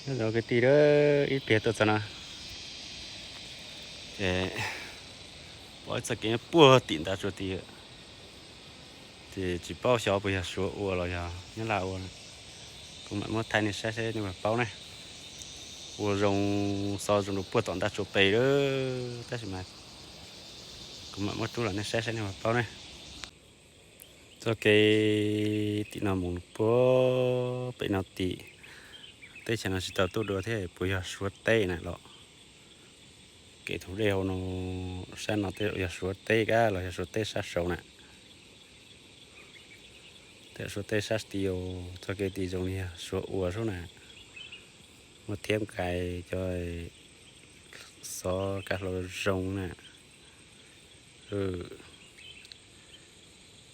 Kwv tij, ib pliag tuaj txog no ces pom ib txoj kev puag tim ntav tsua tid, ces tsis paub xyov puas yog Suav ua los yog Nyab Laj ua. Kuv mam muab thaij nej saib seb nej puas paub ne. Ua zoo, xov zoo rau puag tom ntav tsua pem lawm, tab sis mas kuv mam muab rub los nej saib seb nej puas paub ne. Txoj kev tim no mus puag pem no tim teb chaws no tsis tau tuaj dua thiab, puas yog Suav teb na los. Kev tus dej hauv no, sab no tej zaum yog Suav teb kab los yog Suav teb sab saud na. Tej zaum Suav teb sab tid, txoj kev tim zoo li yog Suav ua sub na. Muaj thiab nkais cov xov kab hlau zoo na.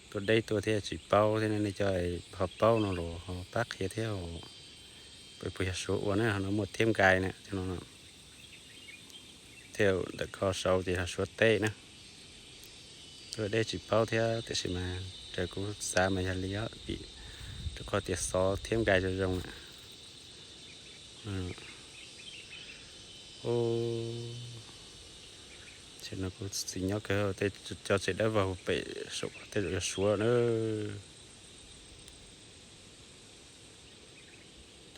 Tuaj deb tuaj thiab tsis paub thiab, nej cov ho paub no los ho pab qhia thiab. Puas yog Suav ua na, ho no muaj thiab nkais na, cov no thiab ntawm kho saud ces yog Suav teb na. Tuaj deb tsis paub thiab, tiam sis mas raws kuv xav mas yog li, vim rau qhov tias xov thiab nkais zoo zoo na. Ces no kuv txiv nyob kawg tej cov tsev dawb vog pem saum tej zaum yog Suav na.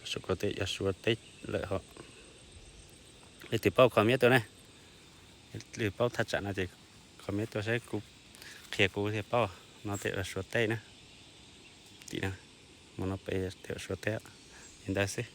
Saum ko tej yog Suav teb lawm ho. Leej twg paub comment tuaj ne. Leej twg paub thaj tsam no ces comment tuaj saib kuv, qhia kuv thiaj paub. No tej zaum yog Suav teb na. Tim no, mus no pem tej zaum Suav teb li ntawd xwb.